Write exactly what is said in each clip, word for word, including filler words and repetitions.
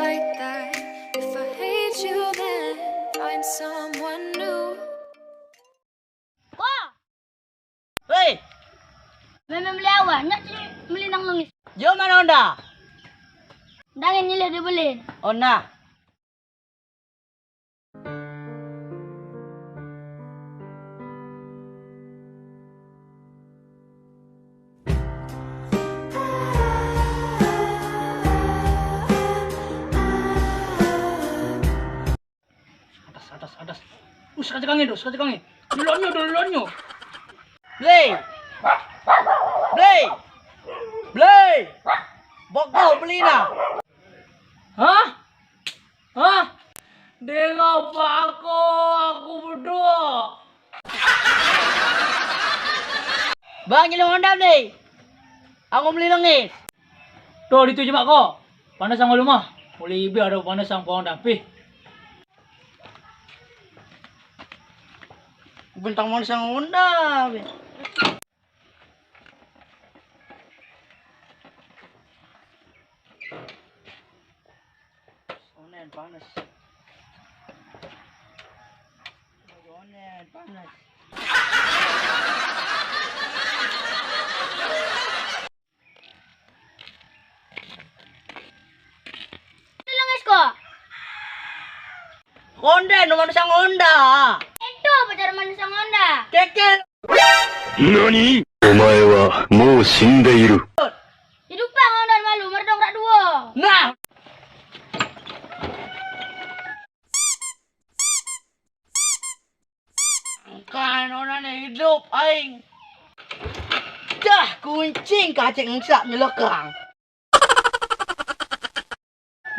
like that. If I hate you, then find someone new. Wah! Hei! Meme meli awa, nyak cili meli nang lengis. Jo mana onda? Ndangin nyilih dibeli. Onda. Atas, atas, atas. Us, kaja kangen, us, kaja kangen. Duluannya, duluannya. Blei. Blei. Blei. Boko beli nah. Hah? Hah? Dia ngapa aku? Aku berdua. Bang, nyelong Honda, Blei. Aku beli lengis. Tuh, itu cuma kok. Panas sama lu mah. Mulai ibi ada panas sama pohon tapi. Bentang mana sang Honda, be? Onen panas. Onen panas. Lengis kok. Honda, no manusia Honda. Itu pacar manusia Honda. Kekel. 何？お前はもう死んでいる。 Hidup bang Honda malu merdong rak dua. Nah. Kan orang hidup aing. Dah kuncing kacang engsak nyelekang.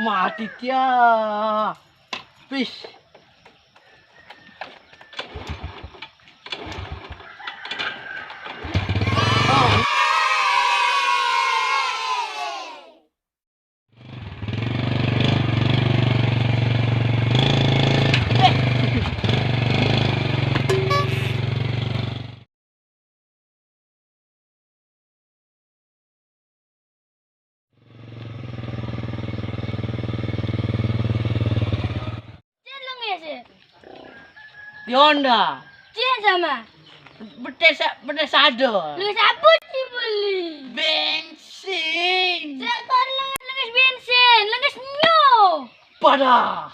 Mati dia. Peace. Cien lengis ya? Di Honda. Cien sama. Betes betes ada. Lengis apa sih beli? Bensin. Traktor lengis lengis bensin, lengis nyo. Pada.